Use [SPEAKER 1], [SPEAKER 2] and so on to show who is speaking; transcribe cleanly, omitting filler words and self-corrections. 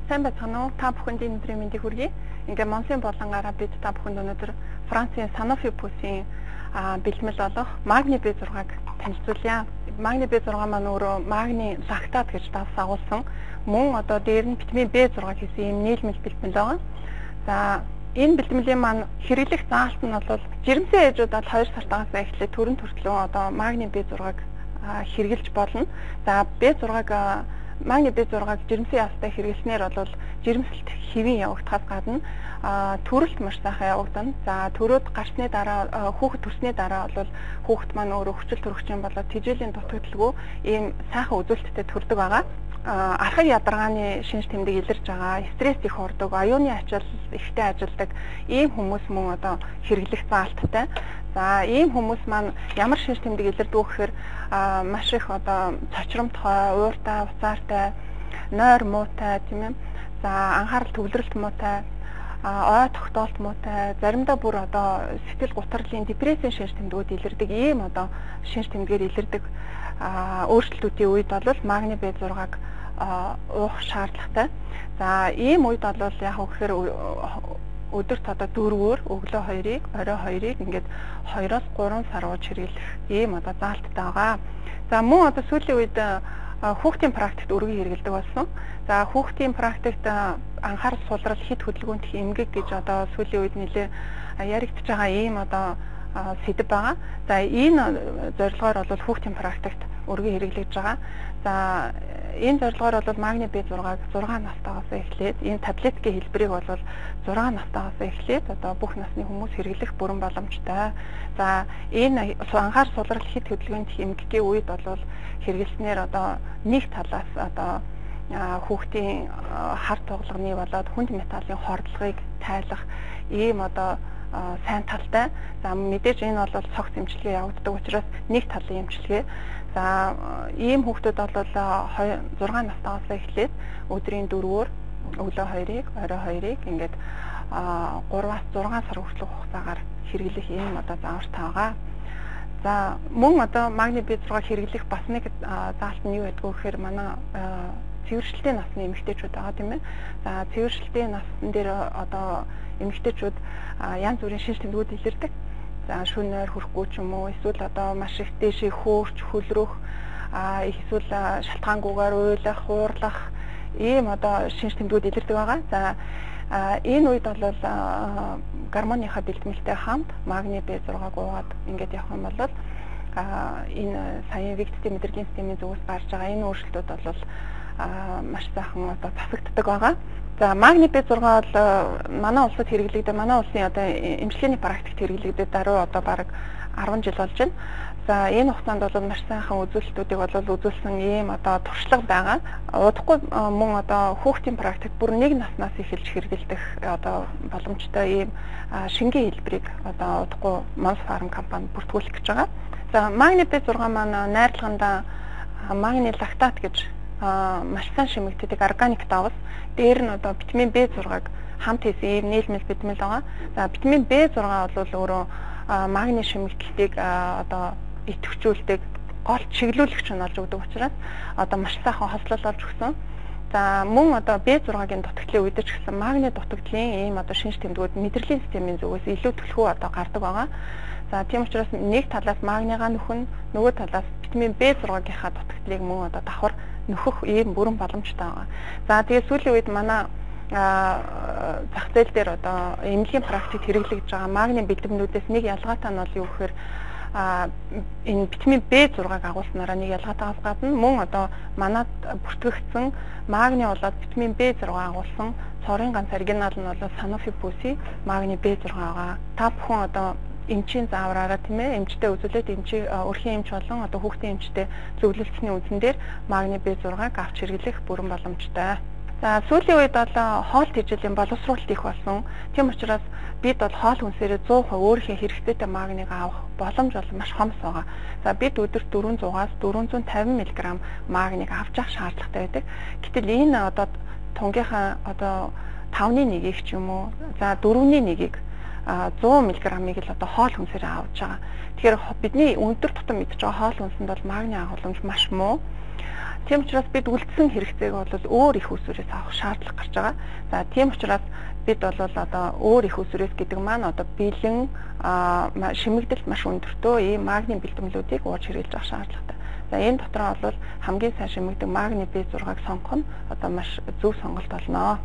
[SPEAKER 1] Сайн байцгаана уу? Та бүхэнд энэ өдрийн мэндийг хүргэе. Ингээ Монсын болонгаараа бид та бүхэнд өнөөдөр Францын Sanofi бүсийн бэлмэл болох Магни B6-г танилцуулъя. Магни B6 маань өөрөө магни лактат гэж давс агуулсан. Мөн одоо дээр нь витамин B6 хийсэн ийм нийлмэл бэлтгэл байгаа. За энэ бэлтгэлийн маань хэрэглэх заалт нь бол жирэмсэн ээжүүд бол 2 сартаагаас эхлээд төрөн төртлөө одоо магни B6-г хэрэглэж болно. За B6-г магни B6-г жирэмсэн ястай хэрэглэснээр бол жирэмслэлт хэвийн явагдахаас гадна төрөлт маш сайхан явагдана. За төрөөд гарсны дараа хүүхэд төрсний дараа бол хүүхэд маань өөрөө хүчил төрөгч юм болоод тэжээлийн дутагдaltaгүй ийм сайхан үзүүлэлттэй төрдөг байгаа. Архаг ядаргааны шинж тэмдэг илэрч байгаа, стресс их ордог, оюуны ачаал ихтэй ажилдаг ийм хүмүүс мөн одоо хэрэглэх заалттай. За ийм хүмүүс маань ямар шинж тэмдэг илэрдэг вэ гэхээр маш их одоо цочромтгой, ууртай, уцаартай, нойр муутай тийм ээ. За анхаарал төвлөрөлт муутай, ой тогтоолт муутай, заримдаа бүр одоо сэтгэл гутралын депрессийн шинж тэмдгүүд илэрдэг ийм одоо шинж тэмдгээр илэрдэг өөрчлөлтүүдийн үед бол магни B6-г уух шаардлагатай. За ийм үед бол яг гэхээр өдөрт одоо 4-өөр өглөө 2-ыг, орой 2-ыг ингээд 2-оос 3 сар ууж хэрэглэх ийм одоо заалттай байгаа. За мөн одоо сүүлийн үед хүүхдийн практикт өргөн хэрэглэдэг болсон. За хүүхдийн практикт анхаарал сулрал хит хөдөлгөөнт эмгэг гэж одоо сүүлийн үед нэлээ яригдж байгаа ийм одоо сэдэв байгаа. За энэ зорилгоор бол хүүхдийн практикт өргөн хэрэглэж байгаа. За энэ зорилгоор бол магни B6-г 6 настайгаас эхлээд энэ таблеткийн хэлбэрийг бол 6 настайгаас эхлээд одоо бүх насны хүмүүс хэрэглэх бүрэн боломжтой. За энэ анхаар сулрал хит хөдөлгөөнт эмгэгийн үед бол хэрэглэснээр одоо нэг талаас одоо хүүхдийн хар туглагны болоод хүнд металлын хордлогыг тайлах ийм одоо сайн талтай. За мэдээж энэ бол цогц эмчилгээ явагддаг учраас нэг талын эмчилгээ. За ийм хүүхдүүд бол 6 настайгаас эхлээд өдрийн 4-өөр өглөө 2-ыг, орой 2-ыг ингээд 3-аас 6 сар хүртэлх хугацаагаар хэрэглэх ийм одоо заавартай байгаа. За мөн одоо магни B6 хэрэглэх бас нэг заалт нь юу гэдгүү гэхээр манай цэвэршилтийн насны эмэгтэйчүүд байгаа тийм ээ. За цэвэршилтийн насн дээр одоо эмэгтэйчүүд янз бүрийн шинж тэмдгүүд илэрдэг. За шөнөөр хүрэхгүй ч юм уу, эсвэл одоо маш их дээшээ хөөрч, хөлрөх, эсвэл шалтгаангүйгээр уйлах, уурлах ийм одоо шинж тэмдгүүд илэрдэг байгаа. За энэ үед бол гормоныхаа бэлтгэлтэй хамт магни B6-г уугаад ингээд явах юм бол энэ саяын вегетатив мэдрэлийн системийн зүгээс гарч байгаа энэ өөрчлөлтүүд бол маш сайхан одоо засагддаг байгаа. За магни B6 бол манай улсад хэрэглэгдэх, манай улсын одоо эмчилгээний практикт хэрэглэгдэх даруй одоо бараг 10 жил болж байна. За энэ хугацаанд бол маш сайхан үзүүлэлтүүдийг бол үзүүлсэн ийм одоо туршлага байгаа. Удахгүй мөн одоо хүүхдийн практик бүр нэг наснаас эхэлж хэрэглэдэг одоо боломжтой ийм шингэн хэлбэрийг одоо удахгүй Монс Фарм компани бүртгүүлэх гэж байгаа. За магни B6 маань найрлагандаа магни лактат гэж маш сайн шимэгддэг органик давс. Дээр нь одоо витамин B6-г хамт хийсэн ийм нийлмэл бэлтгэл байгаа. За витамин B6 бол өөрөө магни шимэгдэлтийг одоо идэвхжүүлдэг гол чиглүүлэгч нь болж өгдөг учраас одоо маш сайхан хослол олж өгсөн. За мөн одоо B6-гийн дутагдлын үед ч гэсэн магни дутагдлын ийм одоо шинж тэмдгүүд мэдрэлийн системийн зүгээс илүү түлхүү одоо гардаг байгаа. За тийм учраас нэг талаас магнигаа нөхөн, нөгөө талаас витамин B6-гийнхаа дутагдлыг мөн одоо давхар нөхөх ийм бүрэн боломжтой байгаа. За тэгээ сүүлийн үед манай зах зээл дээр одоо эмнэлгийн практикт хэрэглэгдэж байгаа магни бэлтгэмнүүдээс нэг ялгаатай нь бол юу гэхээр энэ витамин B6-г агуулснараа нэг ялгаатайгаас гадна мөн одоо манад бүртгэгдсэн магни болоод витамин B6 агуулсан цорын ганц оригинал нь бол Sanofi бүсийн магни B6 байгаа. Та бүхэн одоо эмчийн заавраараа тийм ээ эмчтэй үзүүлээд эмчийг өрхийн эмч болон одоо хүүхдийн эмчтэй зөвлөлдсөний үндсэн дээр магни B6-г авч хэрэглэх бүрэн боломжтой. За сүүлийн үед бол хоол тэжээлийн боловсруулалт их болсон. Тийм учраас бид бол хоол хүнсээрээ 100% өөрийнхөө хэрэгцээтэй магниг авах боломж бол маш хомс байгаа. За бид өдөрт 400-аас 450 мг магниг авч явах шаардлагатай байдаг. Гэтэл энэ одоо тунгийнхаа одоо 5-ны 1-ийг ч юм уу, за 4-ны 1-ийг 100 мг-ыг л одоо хоол хүнсээрээ авч байгаа. Тэгэхээр бидний өндөр тутам идэж байгаа хоол хүнсэнд бол магний агуулмж маш муу. Тийм учраас бид үлдсэн хэрэгцээг бол өөр их усүрээс авах шаардлага гарч байгаа. За тийм учраас бид бол одоо өөр их усүрээс гэдэг маань одоо бэлэн шимэгдэлт маш өндөртөө ийм магний бэлтгэлүүдийг ууж хэрэглэж авах шаардлагатай. За энэ дотор бол хамгийн сайн шимэгдэг магний B6-г сонгох нь одоо маш зөв сонголт болно.